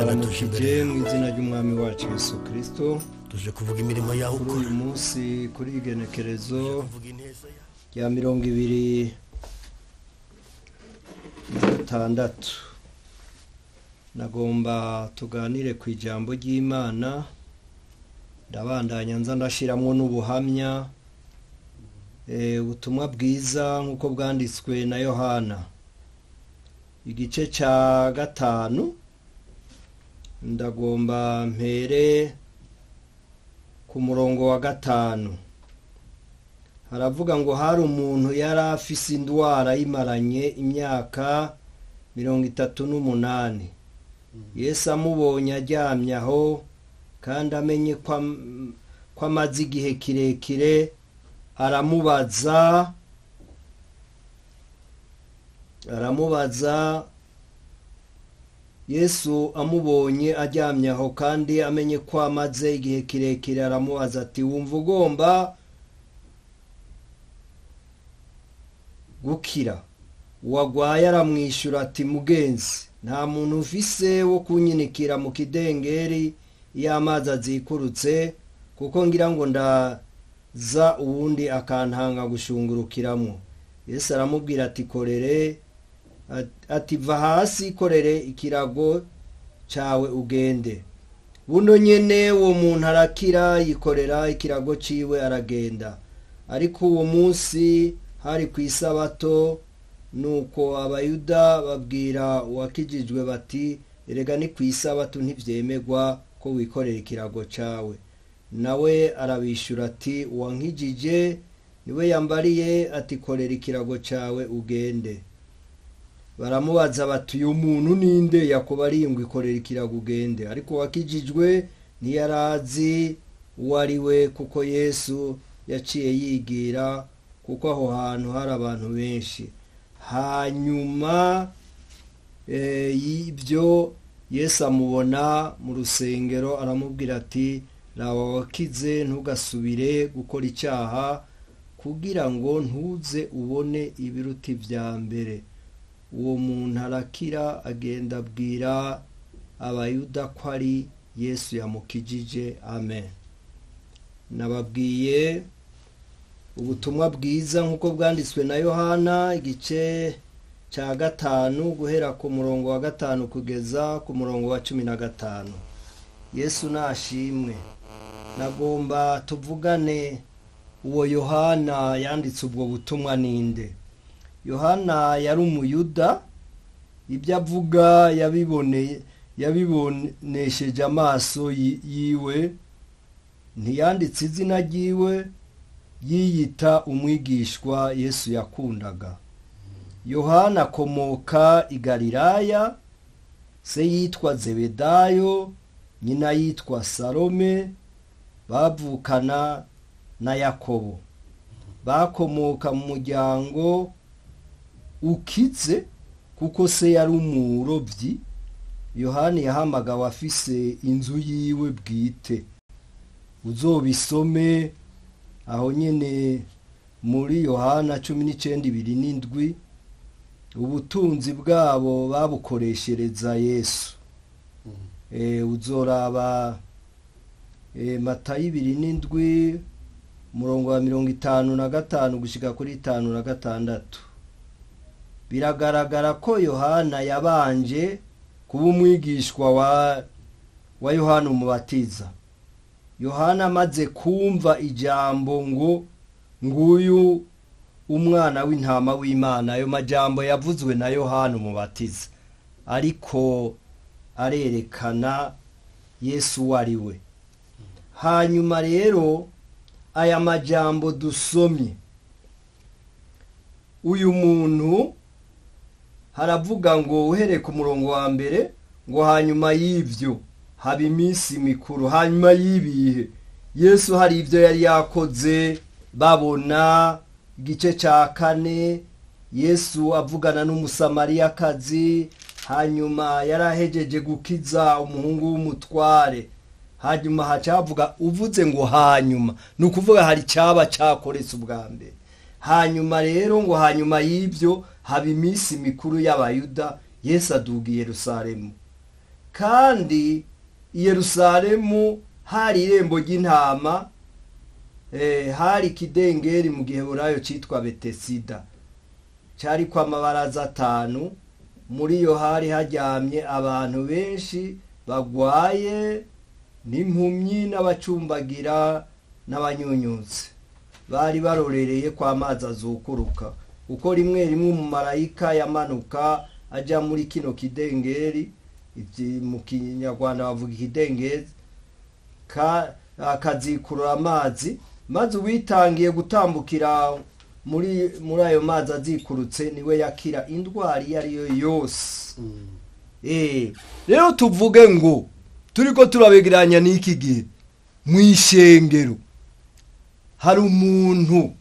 Ndabaramukije imbere mu yawe. Izina ry'Umwami wacu Yesu Kristo. Tuje kuvuga imirimo yawe Kuri ukora. uyu munsi, kuri igenekerezo Kuvuga ineza yawe. rya 26, nagomba tuganire ku ijambo ry'Imana. Ndabandanya nza ndashiramwo n'ubuhamya. Ubutumwa bwiza nk'uko bwanditswe na Yohana, igice cya 5. Ndagomba mpere ku murongo wa 5. Haravuga ngo: "Hari umuntu yari afise indwara yimaranye imyaka 38. Yesu amubonye aryamye aho kandi amenye ko amaze igihe kirekire, aramubaza." Yesu amubonye aryamye aho kandi amenye ko amaze igihe kirekire, aramubaza ati: "Wumva ugomba gukira?" Uwagwaye aramwishyura ati: "Mugenzi, nta muntu ufise wo kunyinikira mu kidengeri iyo amazi azikurutse, kuko ngira ngo ndaza uwundi akantanga gushungurukiramo." Yesu aramubwira ati: "Korere," ati: "Va hasi, korere ikirago cyawe ugende." Buno nyene uwo muntu arakira, yikorera ikirago ciwe aragenda. Ariko uwo munsi hari ku isabato. Nuko Abayuda babwira uwakijijwe bati: "Erega ni ku isabato, ntivyemerwa ko wikorera ikirago cawe." Nawe arabishyura ati: "Uwankijije niwe yambariye ati: 'Korera ikirago cawe ugende.'" Baramubaza bati: "Uyu muntu ninde yakubariye ngo ikorera ikirago ugende?" Ariko uwakijijwe ntiyarazi uwo ari we, kuko Yesu yaciye yigira, kuko aho hantu hari abantu benshi. Hanyuma y'ibyo Yesu amubona mu rusengero, aramubwira ati: "Raba, wakize, ntugasubire gukora icyaha, kugira ngo ntuze ubone ibiruti bya mbere." Uwo muntu arakira, agenda abwira Abayuda ko ari Yesu yamukijije. Amen. Nababwiye ubutumwa bwiza nk'uko bwanditswe na Yohana, igice cya 5, guhera ku murongo wa 5 kugeza ku murongo wa 15. Yesu nashimwe. Nagomba tuvugane uwo Yohana yanditse ubwo butumwa ninde. Yohana yari Umuyuda. Ibyo avuga yabiboneye, yabibonesheje amaso yiwe. Ntiyanditse izina ryiwe, yiyita umwigishwa Yesu yakundaga. Yohana akomoka i Galilaya. Se yitwa Zebedayo, nyina yitwa Salome, bavukana na Yakobo. Bakomoka mu muryango ukize, kuko se yari umurobyi. Yohani yahamagawe afise inzu yiwe bwite. Uzobisome aho nyene muri Yohana 19:27. Ubutunzi bwabo babukoreshereza Yesu. Uzoraba Matayo 27, umurongo wa 55 gushika kuri 56. Biragaragara ko Yohana yabanje kuba umwigishwa wa Yohana Umubatiza. Yohana amaze kumva ijambo ngo: "Nguyu umwana w'intama w'Imana," ayo majambo yavuzwe na Yohana Umubatiza ariko arerekana Yesu uwo ari we. Hanyuma rero aya majambo dusomye, uyu muntu haravuga ngo, uhereye ku murongo wa 1, ngo: "Hanyuma y'ibyo haba iminsi mikuru." Hanyuma y'ibihe, Yesu hari ibyo yari yakoze babona. Igice cya 4, Yesu avugana n'Umusamariyakazi. Hanyuma yari ahejeje gukiza umuhungu w'umutware. Hanyuma hacavuga, uvuze ngo "hanyuma", ni ukuvuga hari icyaba cyakoretse ubwa mbere. Hanyuma rero ngo: "Hanyuma y'ibyo haba iminsi mikuru y'Abayuda, Yesu aduga i Yerusalemu." Kandi i Yerusalemu hari irembo ry'intama, hari ikidengeri mu giheburayo cyitwa Betesida, cyari kwa amabaraza atanu. Muri yo hari haryamye abantu benshi bagwaye n'impumyi n'abacumbagira n'abanyunyutse, bari barorereye ko amazi azukuruka, kuko rimwe rimwe umumarayika yamanuka ajya muri kino kidengeri, mu kinyarwanda bavuga ikidengeri, akazikurura amazi, maze uwitangiye gutambukira muri ayo mazi azikurutse niwe yakira indwara iyo ari yo yose. Rero tuvuge ngo turiko turabegeranya n'iki gihe mu ishengero hari umuntu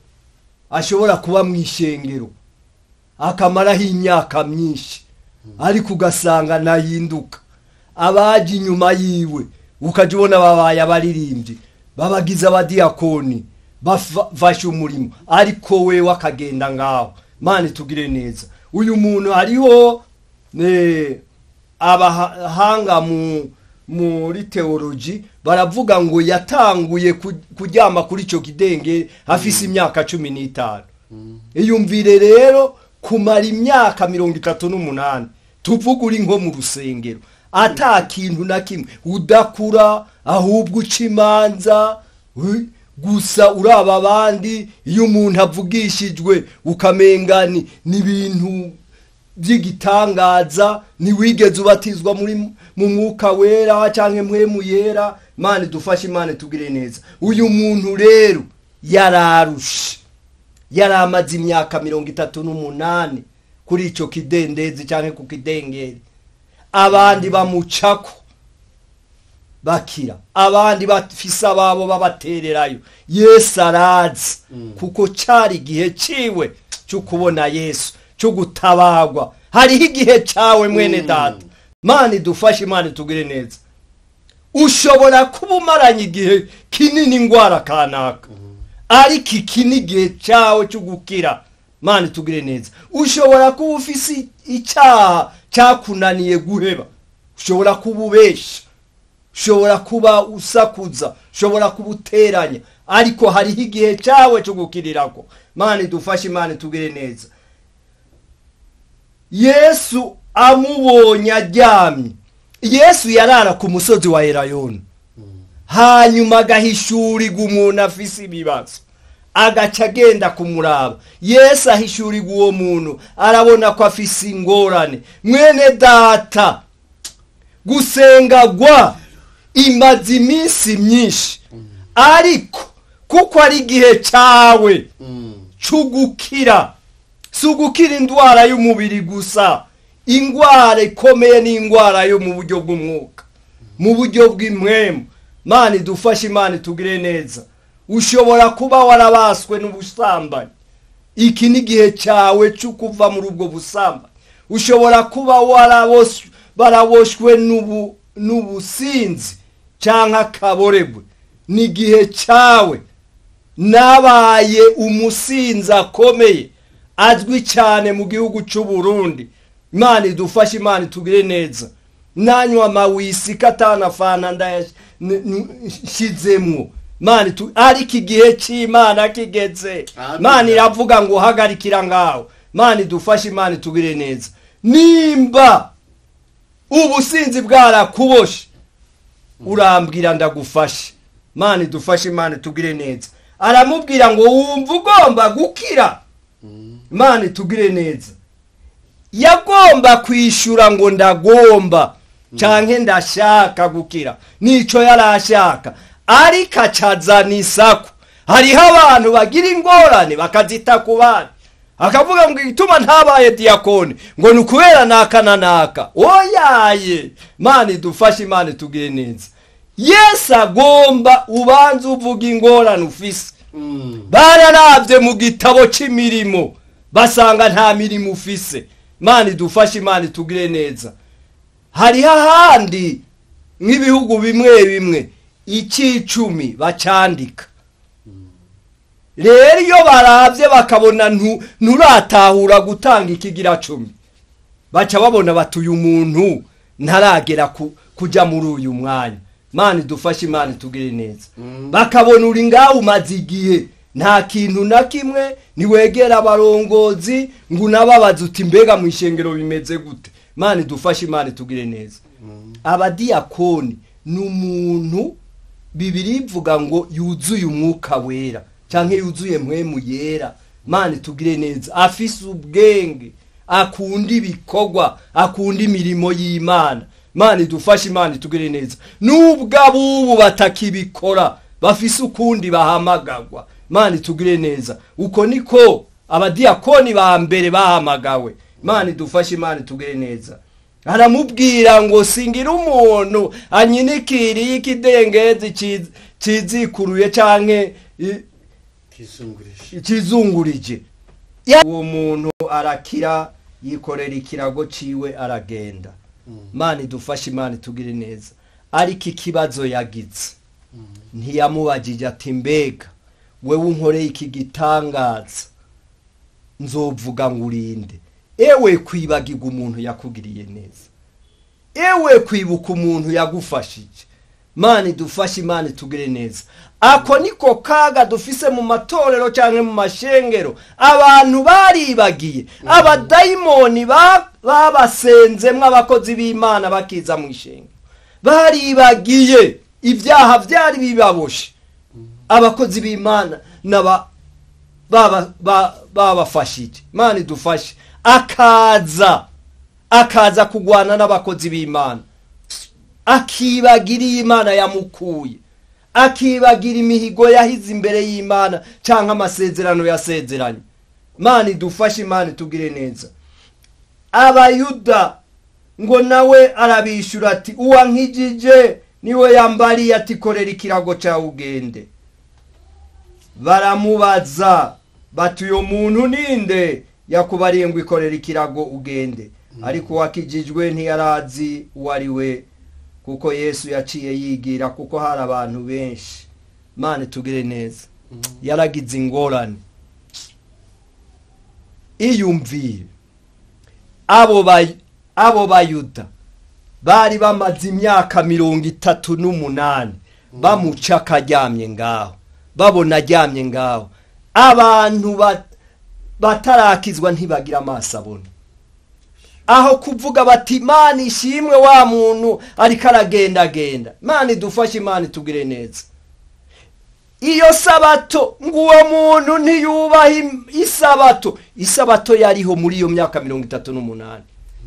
ashobora kuba mu ishengero akamaraho imyaka myinshi, ariko ugasanga nahinduka. Abaje inyuma yiwe ukajya ubona babaye abaririmbyi, babagize abadiyakoni, bafashe umurimo, ariko we akagenda ngaho. Mani tugire neza. Uyu muntu hariho abahanga muri teoloji baravuga ngo yatanguye kuryama kuri icyo kidenge afise imyaka 15. Iyumvire rero kumara imyaka 38 tuvuga uri nko mu rusengero ata kintu na kimwe, udakura ahubwo uca imanza gusa uraba abandi. Iyo umuntu avugishijwe ukamengani n'ibintu by'igitangaza, ntiwigeze ubatizwa muri mu mwuka wera cyangwa mpwemu yera. Imana idufashe, Imana itugire neza. Uyu muntu rero yararushe, yaramaze imyaka 38 kuri icyo kidendezi cyangwa ku kidengeri, abandi bamucako bakira, abandi bafise ababo babatererayo. Yesu arazi, kuko cyari igihe ciwe cyo kubona Yesu, cyo gutabagwa. Hariho igihe cyawe mwene data. Imana idufashe, Imana itugire neza. Ushobora kuba umaranye igihe kinini ingwara kanaka, ariko iki ni igihe cyawe cyo gukira. Imana itugire neza. Ushobora kuba ufise icyaha cyakunaniye guheba, ushobora kuba ubesha, ushobora kuba usakuza, ushobora kuba uteranya, ariko hariho igihe cyawe cyo gukirirako. Imana idufashe, Imana itugire neza. Yesu amubonye aryamye, Yesu yarara ku musozi wa Elayono, hanyuma agahishurirwa umuntu afise ibibazo, agaca agenda kumuraba. Yesu ahishurirwa uwo muntu, arabona ko afise ingorane. Mwene data, gusenga gwa imaze iminsi myinshi, ariko kuko ari igihe cyawe cyo gukira, si ugukira indwara y'umubiri gusa, ingwara ikomeye ni ingwara yo mu buryo bw'umwuka, mu buryo bw'impwemu. Imana idufashe, Imana itugire neza. Ushobora kuba warabaswe n'ubusambanyi, iki ni igihe cyawe cyo kuva muri ubwo busambanyi. Ushobora kuba waraboshwe n'ubusinzi cyangwa akaboregwe, ni igihe cyawe. Nabaye umusinzi akomeye azwi cyane mu gihugu cy'u Burundi. Imana idufashe, Imana itugire neza. Nanywa amawisi katanafana ndayashizemwo. Imana ariko igihe cy'Imana kigeze, Imana iravuga ngo hagarikira ngaho. Imana idufashe, Imana itugire neza. Nimba ubusinzi bwarakuboshe, urambwira ndagufashe. Imana idufashe, Imana itugire neza. Aramubwira ngo wumva ugomba gukira. Imana itugire neza. Yagomba kwishura ngo ndagomba canke ndashaka gukira, nico yarashaka, ariko acazana isaku. Hariho abantu bagira ingorane bakazita ku bandi, akavuga ngo igituma ntabaye diyakoni ngo ni ukubera naka na naka. Oyaye, Imana idufashe, Imana itugire neza. Yesu agomba ubanze uvuga ingorane ufise. Bararavye mu gitabo cy'imirimo basanga nta mirimo ufise. Imana idufashe, Imana itugire neza. Hariho ahandi nk'ibihugu bimwe bimwe icicumi bacandika. Rero iyo baravye bakabona nturatahura gutanga ikigira 10, baca babona bati uyu muntu ntaragera kujya muri uyu mwanya. Imana idufashe, Imana itugire neza. Bakabona uri ngaho umaze igihe nta kintu na kimwe, ntiwegera abarongozi ngo unababaze uti mbega mu ishengero bimeze gute. Imana idufashe, Imana itugire neza. Abadiyakoni ni umuntu Bibiliya ivuga ngo yuzuye umwuka wera cyangwa yuzuye mpwemu yera. Imana itugire neza, afise ubwenge, akunda ibikorwa, akunda imirimo y'Imana. Imana idufashe, Imana itugire neza. Nubwo abubu batakibikora bafise ukundi bahamagagwa. Imana itugire neza. Uko niko abadiyakoni ba mbere bahamagawe. Imana idufashe, Imana itugire neza. Aramubwira ngo singira umuntu anyinikiriye ikidengezi cizikuruye canke kizungurije. Uwo muntu arakira, yikorera ikirago ciwe aragenda. Imana idufashe, Imana itugire neza. Ariko ikibazo yagize, ntiyamubajije ati mbega wewe unkoreye iki gitangaza nzovuga ngo urinde. Ewe kwibagirwa umuntu yakugiriye neza, ewe kwibuka umuntu yagufashije. Imana idufashe, Imana itugire neza. Ako niko kaga dufise mu matorero cyangwa mu mashengero. Abantu baribagiye, abadayimoni babasenzemwo abakozi b'Imana bakiza mu ishengero, baribagiye ibyaha byari bibaboshe. Abakozi b'Imana babafashije. Imana idufashe. Akaza kugwana n'abakozi b'Imana, akibagira Imana yamukuye, akibagira imihigo yahize imbere y'Imana cyangwa amasezerano yasezeranye. Imana idufashe, Imana itugire neza. Abayuda ngo nawe arabishyura ati uwankijije niwe yambariye ati korera ikirago cyawe ugende. Baramubaza bati uyo muntu ninde yakubariye ngo ikorera ikirago ugende? Ariko uwakijijwe ntiyarazi uwo ari we, kuko Yesu yaciye yigira, kuko hari abantu benshi. Imana itugire neza. Yaragize ingorane. Iyumvire abo bayuda bari bamaze imyaka 38 bamuca akaryamye ngaho, babona aryamye ngaho. Abantu batarakizwa ntibagira amaso abona. Aho kuvuga bati Imana ishimwe wa muntu ariko aragendagenda. Imana idufashe, Imana itugire neza. Iyo sabato ngo uwo muntu ntiyubaha isabato. Isabato yariho muri iyo myaka 38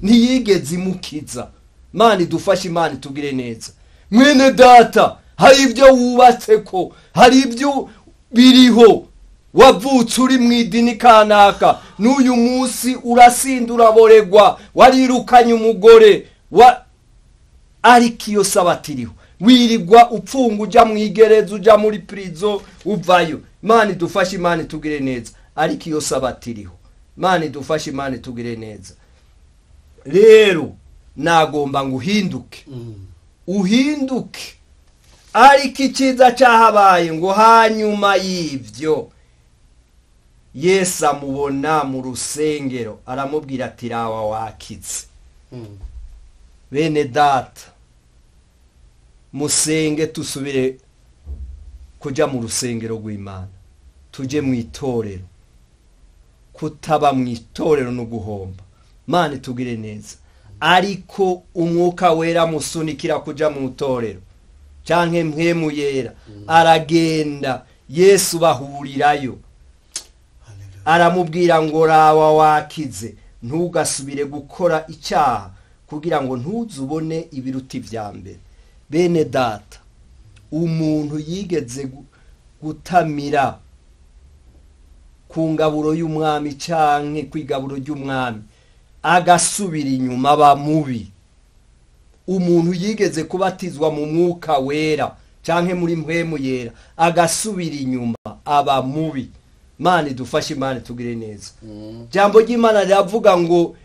ntiyigeze imukiza. Imana idufashe, Imana itugire neza. Mwene data, hari ibyo wubatse ko, hari ibyo biriho. Wavutse uri mu idini kanaka, n'uyu munsi urasinda uraboregwa, warirukanye umugore ariko iyo sabato iriho. Wirirwa upfunga ujya mu igereza, ujya muri prison uvayo. Imana idufashe, Imana itugire neza. Ariko iyo sabato iriho. Imana idufashe, Imana itugire neza. Rero nagomba ngo uhinduke, uhinduke. Ariko icyiza cyahabaye ngo hanyuma y'ibyo Yesu amubona mu rusengero aramubwira ati rawa wakitse. Bene data, musenge tusubire kujya mu rusengero rw'Imana, tujye mu itorero. Kutaba mu itorero no guhomba. Imana itugire neza. Ariko umwuka wera musunikira kujya mu itorero canke mpwemu yera, aragenda. Yesu bahurirayo, aramubwira ngo rawa wakize, ntugasubire gukora icyaha kugira ngo ntuzubone ibiruti vya mbere. Bene data, umuntu yigeze gutamira ku ngaburo y'umwami canke kwigaburo ry'umwami agasubira inyuma aba mubi. Umuntu yigeze kubatizwa mu mwuka wera canke muri mpwemu yera agasubira inyuma aba mubi. Imana idufashe, Imana itugire neza. Jambo ry'Imana riravuga ngo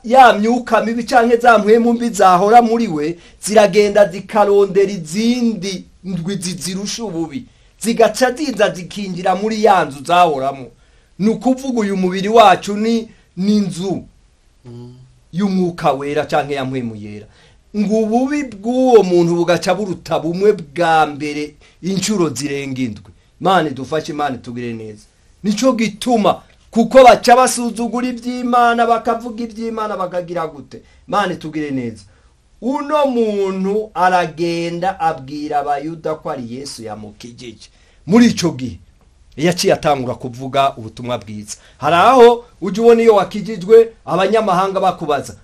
ya myuka mibi canke za mpwemu mbi zahora muri we ziragenda zikarondera izindi ndwi zizirusha ububi, zigaca ziza zikinjira muri ya nzu zahoramo. Ni ukuvuga uyu mubiri wacu ni inzu y'umwuka wera canke ya mpwemu yera. Ngo ububi bw'uwo muntu bugaca buruta bumwe bwa mbere inshuro zirenga 7. Imana idufashe, Imana itugire neza. Nico gituma kuko baca basuzugura iby'Imana, bakavuga iby'Imana, bakagira gute. Imana itugire neza. Uno muntu aragenda abwira Abayuda ko ari Yesu yamukijije. Muri ico gihe yaciye atangura kuvuga ubutumwa bwiza. Hari aho ujya ubona iyo wakijijwe abanyamahanga bakubaza,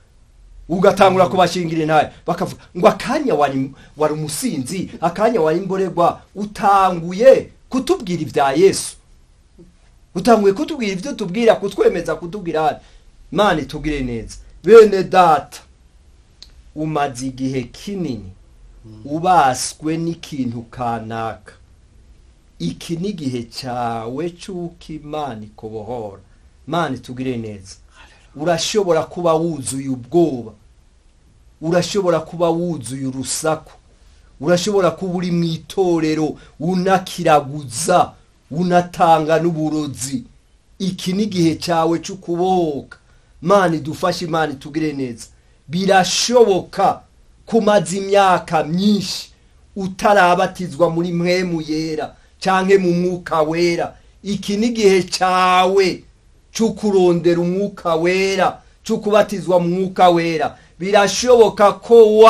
ugatangura kubashingira intahe, bakavuga ngo akanya wari umusinzi, akanya wari imborerwa, utanguye kutubwira ibya Yesu, utanguye kutubwira ibyo tubwira, kutwemeza, kutubwira. Imana itugire neza. Bene data, umaze igihe kinini ubaswe n'ikintu kanaka. Iki ni igihe cyawe cy'uko Imana ikubohora. Imana itugire neza. Urashobora kuba wuzuye ubwoba, urashobora kuba wuzuye urusaku, urashobora kuba uri mu itorero unakiraguza, unatanga n'uburozi. Iki ni igihe cyawe cyo kubohoka. Imana idufashe, Imana itugire neza. Birashoboka kumaza imyaka myinshi utarabatizwa muri mpwemu yera canke mu mwuka wera. Iki ni igihe cyawe cyo kurondera umwuka wera, cyo kubatizwa mu mwuka wera. Birashoboka ko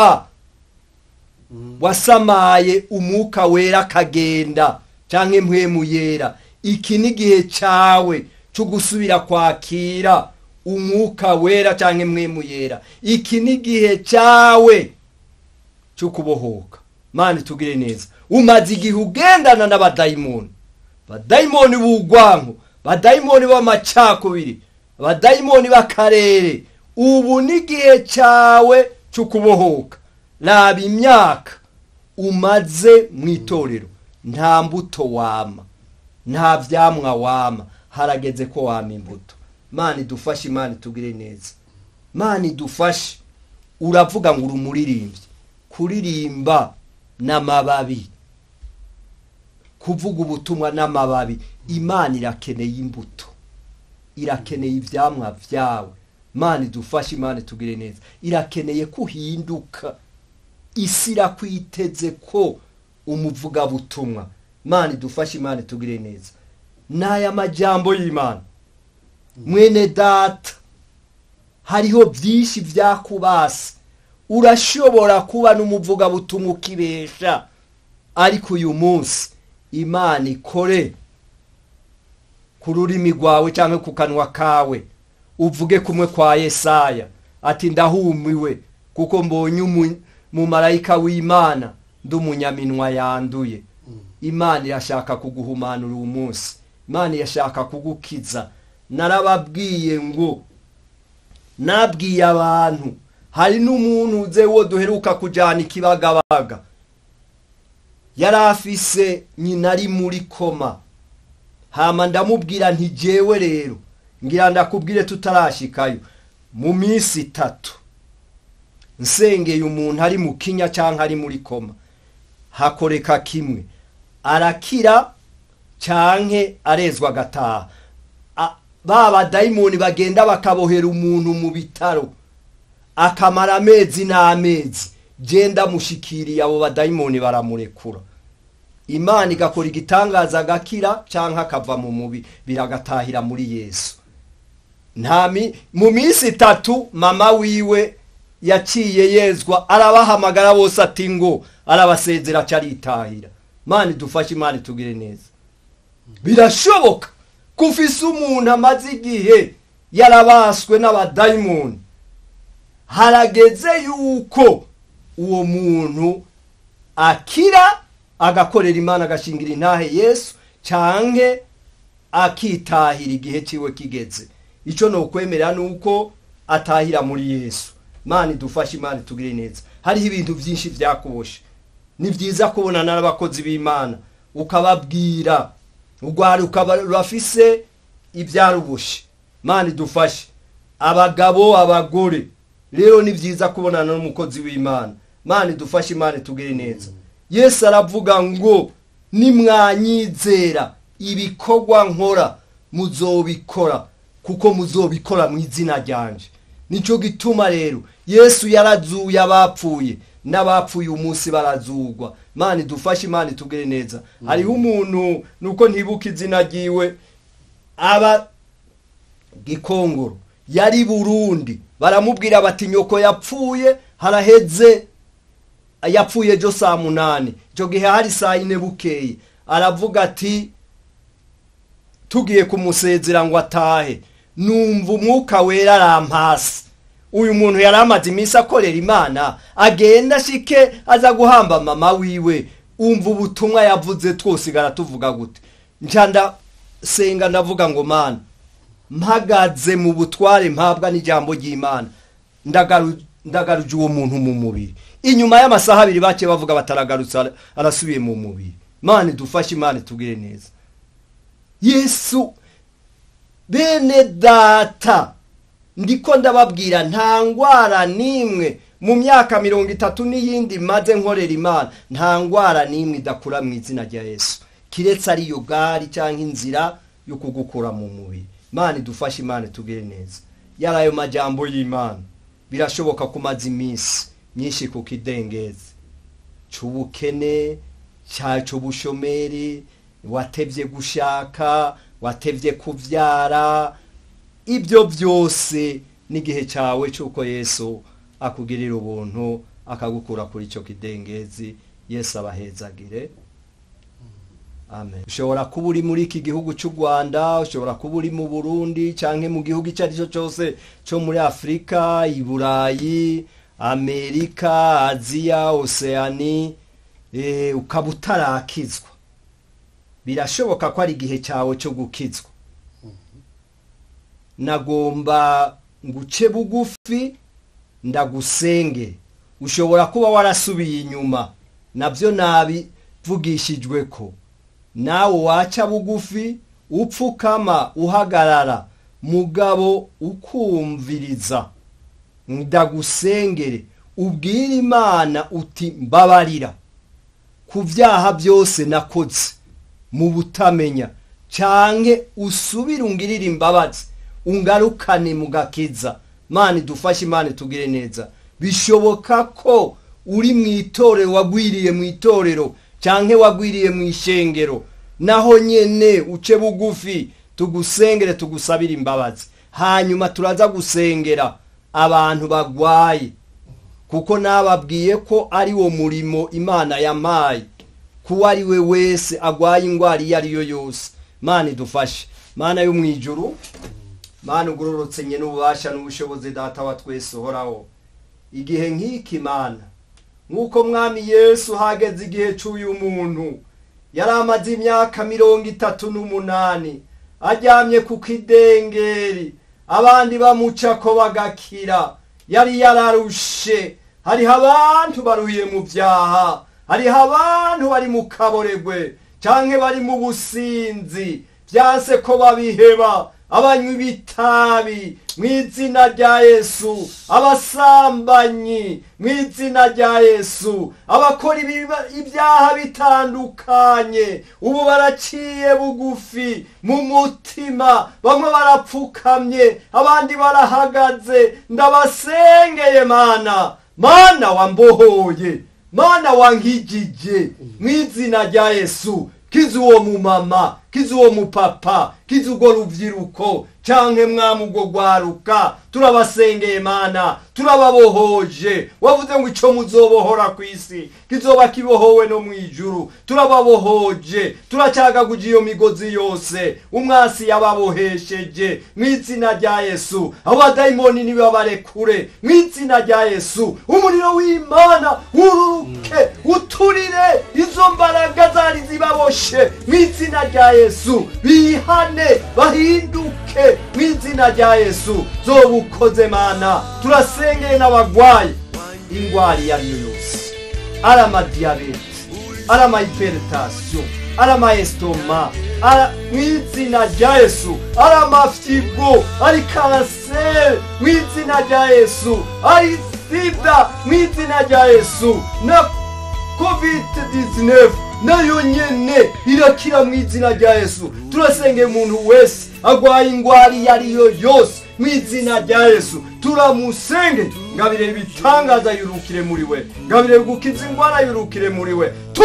wasamaye umwuka wera akagenda canke mpwemu yera. Iki ni igihe cyawe cyo gusubira kwakira umwuka wera canke mpwemu yera. Iki ni igihe cyawe cyo kubohoka. Imana itugire neza. Umaze igihe ugendana n'abadayimoni, badayimoni b'ugwanko, badayimoni b'amacakubiri, abadayimoni b'akarere. Ubu ni igihe cyawe cyo kubohoka. Raba imyaka umaze mu itorero, nta mbuto wama, nta vyamwa wama. Harageze ko wama imbuto. Imana idufashe, Imana itugire neza. Imana idufashe. Uravuga ngo uri umuririmbyi, kuririmba n'amababi, kuvuga ubutumwa n'amababi. Imana irakeneye imbuto, irakeneye ivyamwa vyawe. Imana idufashe, Imana itugire neza. Irakeneye kuhinduka. Isi irakwiteze ko umuvugabutumwa. Imana idufashe, Imana itugire neza. N'aya majambo y'Imana, mwene data, hariho byinshi vyakubase. Urashobora kuba n'umuvugabutumwa ukibesha, ariko uyu munsi Imana ikore ku rurimi rwawe cyangwa ku kanwa kawe, uvuge kumwe kwa Yesaya ati ndahumiwe kuko mbonye umumarayika w'Imana, ndi umunyaminwa yanduye. Imana irashaka kuguhumanura uyu munsi. Imana irashaka kugukiza. Narababwiye ngo, nabwiye abantu, hari n'umuntu uze wo duheruka kujana ikibagabaga, yari afise nyina ari muri koma. Hama ndamubwira nti jewe rero ngira ndakubwire tutarashikayo, mu minsi 3 nsengeye umuntu ari mu kinya canke ari muri koma, hakoreka kimwe, arakira canke arezwa agataha. Ba badayimoni bagenda bakabohera umuntu mu bitaro akamara amezi n'amezi, genda mushikiriye abo badayimoni baramurekura. Imana igakora igitangaza agakira canke akava mu mubi, biragatahira muri Yesu. Mu minsi 3 mama wiwe yaciye yezwa, arabahamagara bose ati ngo arabasezera acaritahira. Imana idufashe, Imana itugire neza. Birashoboka kufise umuntu amaze igihe yarabaswe n'abadayimoni, harageze yuko uwo muntu akira agakorera Imana, agashingira intahe Yesu, canke akitahira igihe ciwe kigeze. Ico no kwemera nuko atahira muri Yesu. Imana idufashe, Imana itugire neza. Hariho ibintu byinshi vyakuboshe. Ni vyiza kubonana n'abakozi b'Imana ukababwira, urwaruka rurafise ivyaruboshe. Imana idufashe. Abagabo, abagore, rero ni vyiza kubonana n'umukozi w'Imana. Imana idufashe, Imana itugire neza. Yesu aravuga ngo nimwanyizera ibikorwa nkora muzobikora, kuko muzobikora mu izina ryanje. Nicyo gituma rero Yesu yarazuye abapfuye, n'abapfuye umunsi barazugwa. Imana idufashe, Imana itugire neza. Hariho umuntu nuko ntibuka izina ryiwe, aba Gikongoro, yari Burundi, baramubwira bati nyoko yapfuye haraheze, yapfuye ejo saa 8, icyo gihe hari saa 4 bukeye. Aravuga ati tugiye kumusezera ngo atahe, numva umwuka wera arampasi. Uyu muntu yari amaze iminsi akorera Imana, agenda ashike aza guhamba mama wiwe. Umva ubutumwa yavuze, twosigara tuvuga gute? Nca ndasenga ndavuga ngo Mana, mpagaze mu butware mpabwa n'ijambo ry'Imana, ndagaruje uwo muntu mu mubiri. Inyuma y'amasaha 2 bake bavuga bataragarutse, arasubiye mu mubiri. Imana idufashe, Imana itugire neza. Yesu, bene data, ndiko ndababwira nta ngwara nimwe mu myaka 30 n'iyindi maze nkorera Imana, nta ngwara nimwe idakura mu izina rya Yesu, kiretse ari yo gari cyangwa inzira yo kugukura mu mubiri. Imana idufashe, Imana itugire neza. Yari ayo majambo y'Imana. Birashoboka kumaza iminsi myinshi ku kidengezi c'ubukene, c'ubushomeri, watevye gushaka, watevye kuvyara, ibyo byose n'igihe cyawe cy'uko Yesu akugirira ubuntu akagukura kuri icyo kidengezi. Yesu abahezagire. Amen. Ushobora kuba uri muri iki gihugu cy'u Rwanda, ushobora kuba uri mu Burundi canke mu gihugu icyo ari cyo cyose cyo muri Afrika, i Burayi, Amerika, Aziya, Oceani, ukaba utarakizwa. Birashoboka ko ari igihe cyawe cyo gukizwa. Nagomba nguce bugufi ndagusenge. Ushobora kuba warasubiye inyuma, nabyo nabivugishijwe ko nawe waca bugufi, upfukama uhagarara, mugabo ukumviriza. Ndagusengere ubwire Imana uti mbabarira ku byaha byose nakoze mu butamenya, canke usubire ungirire imbabazi, ungarukane mu gakiza. Imana idufashe, Imana itugire neza. Bishoboka ko uri mu itorero, wagwiriye mu itorero canke wagwiriye mu ishengero, naho nyene uce bugufi tugusengere, tugusabire imbabazi. Hanyuma turaza gusengera abantu bagwaye, kuko nababwiye ko ari wo murimo Imana yampaye, kuko ari we wese agwaye ingwara iyo ari yo yose. Imana idufashe. Mana yo mwijuru, Mana ugororotse nye n'ububasha n'ubushobozi, Data wa twese uhoraho, igihe nk'iki Mana, nk'uko Mwami Yesu hageze igihe cy'uyu muntu yari amaze imyaka 38 aryamye ku kidengeri, abandi bamuca ko bagakira, yari yararushe. Hariho abantu baruhiye mu byaha, hariho abantu bari mu kaboregwe canke bari mu businzi, byanse ko babiheba, abanywi b'itabi mu izina rya Yesu, abasambanyi mu izina rya Yesu, abakora ibyaha bitandukanye ubu baraciye bugufi mu mutima, bamwe barapfukamye abandi barahagaze. Ndabasengeye Mana, Mana wambohoye, Mana wankijije mu izina rya Yesu. Kiza uwo mumama, kiza uwo mupapa, kiza urwo rubyiruko canke mwami urwo rwaruka. Turabasengeye Mana, turababohoje. Wavuze ngo ico muzobohora kw'isi kizoba kibohowe no mwijuru. Turababohoje, turacagaguje iyo migozi yose umwasi yababohesheje mu izina rya Yesu. Abadayimoni nibabarekure mu izina rya Yesu. Umuriro w'Imana ururuke uturire izo mbaraga zari zibaboshe mu izina rya Yesu. Bihane bahinduke mu izina rya Yesu. Zobukoze Mana. Turasengeye n'abagwayi ingwara iyo ari yo yose, ari amadiyabete, ari amahiperitasiyo, ari amaesitoma, mu izina rya Yesu, ari amafyigo, ari kanseri mu izina rya Yesu, ari sida mu izina rya Yesu, na COVID-19 nayo nyene irakira mu izina rya Yesu. Turasengeye umuntu wese agwaye ingwara iyo ari yo yose Mu izina rya Yesu turamusenge. Ngabire ibitangaza yurukire muri we, ngabire gukiza ingwara yurukire muri we. Tu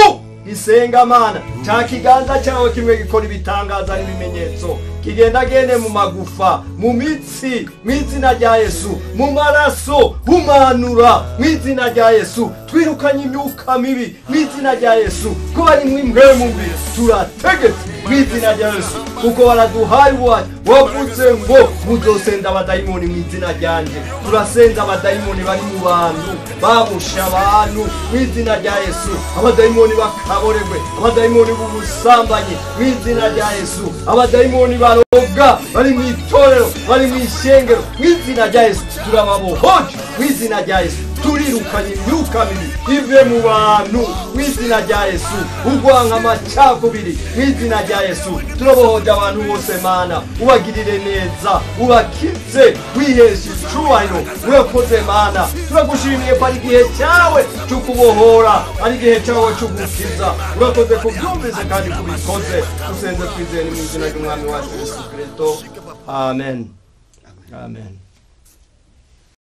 isenga Mana, cya kiganza cyawe kimwe gikora ibitangaza n'ibimenyetso, kigenda gende mu magufa, mu mitsi, mu izina rya Yesu, mu maraso, humanura mu izina rya Yesu. Twirukanye imyuka mibi mu izina rya Yesu, kuba ari mw'impwemu mbi turategetse mu izina rya Yesu, kuko waraduhaye uwacu. Wavuze ngo muzosenda abadayimoni mu izina ryanje. Turasenza abadayimoni bari mu bantu, babusha abantu mu izina rya Yesu. Abadayimoni bakaboregwe, abadayimoni b'ubusambanyi mu izina rya Yesu, abadayimoni baroga bari mu itorero, bari mu ishengero mu izina rya Yesu, turababohoje mu izina rya Yesu. Turirukanye imyuka mibi ive mu bantu mu izina rya Yesu, urwanka amacakubiri mu izina rya Yesu. Turabohoje abantu bose Mana, ubagirire neza, ubakize, wiheshe icubahiro. Urakoze Mana, turagushimiye ko ari igihe cyawe cyo kubohora, ari igihe cyawe cyo gukiza. Urakoze kubyumvise kandi kubikoze. Dusenze twizeye mu izina ry'Umwami wacu Yesu Kristo, amen. Amen.